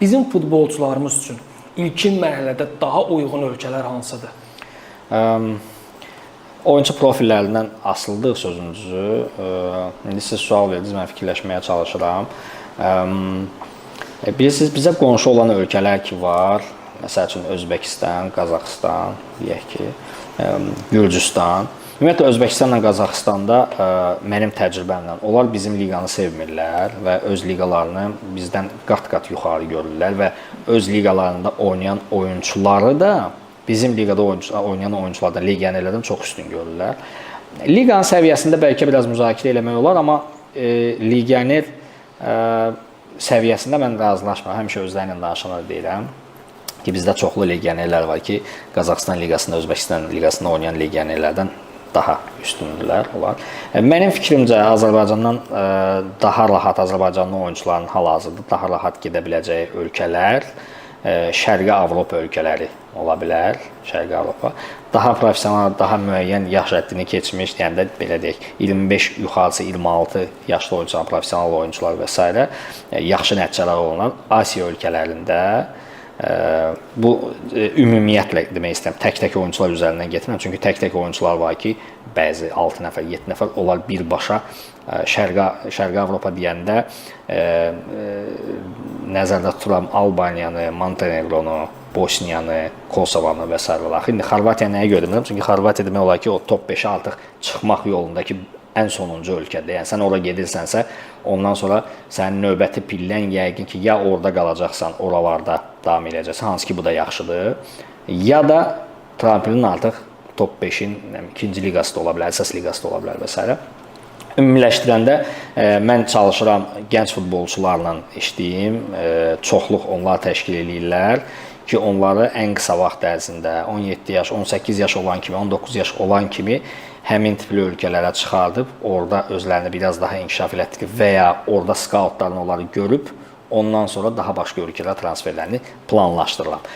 Bizim futbolçularımız üçün ilkin mərhələdə daha uyğun ölkələr hansıdır? Oyunçu profillərindən asılıdır sözün düzü. İndi siz sual verdiniz, mən fikirləşməyə çalışıram. Bilirsiniz, bizə qonşu olan ölkələr ki var, məsəl üçün Özbəkistan, Qazaxıstan, deyək ki, Gürcüstan. Ümumiyyətlə Özbəkistanla Qazaxıstanda mənim təcrübəmlə onlar bizim liqanı sevmirlər və öz liqalarını bizdən qat-qat yuxarı görürlər və öz liqalarında oynayan oyunçuları da bizim liqada oynayan oyunçulardan, legionerlərdən çox üstün görürlər. Liqanın səviyyəsində bəlkə biraz müzakirə eləmək olar, amma legioner səviyyəsində mən razılaşmıram. Həmişə özləri ilə danışanda deyirəm ki, bizdə çoxlu legionerlər var ki, Qazaxıstan liqasında, Özbəkistan liqasında oynayan legionerlərdən daha üstündürlər onlar. Mənim fikrimcə Azərbaycandan daha rahat Azərbaycanlı oyunçuların hal-hazırda daha rahat gedə biləcəyi ölkələr Şərqi Avropa ölkələri ola bilər, Şərqi Avropa. Daha professional, daha müəyyən yaş həddini keçmiş, yəni də belə deyək, 25 yuxarısı 26 yaşlı oyunçular, professional oyunçular və s. Yaxşı nəticələr olan Asiya ölkələrində bu ümumiyyətlə demək istəyirəm, tək-tək oyunçular üzərindən getmirəm. Çünki tək-tək oyunçular var ki, bəzi 6 nəfər, 7 nəfər onlar birbaşa Şərqi Avropa deyəndə nəzərdə tuturam Albaniyanı, Montenegronu, Bosniyanı, Kosovanı və sairə. İndi Xorvatiya nəyə görə demirəm? Çünki Xorvatiya demək olar ki, o top 5-ə artıq çıxmaq yolundakı ən sonuncu ölkədir. Yəni sən ora gedirsənsə, ondan sonra sənin növbəti pillən yəqin ki, ya orada qalacaqsan, oralarda davam eləyəcəksən, hansı ki bu da yaxşıdır, ya da tramplinin artıq top 5-in ikinci liqası da ola bilər, əsas liqası da ola bilər və s. Ümumiləşdirəndə mən çalışıram gənc futbolçularla işləyim, çoxluq onlar təşkil eləyirlər ki, onları ən qısa vaxt ərzində 17 yaş, 18 yaş olan kimi, 19 yaş olan kimi həmin tipli ölkələrə çıxardıb, orada özlərini biraz daha inkişaf elətdirib və ya orada skautların onları görüb, ondan sonra daha başqa ölkələrə transferlərini planlaşdırıram.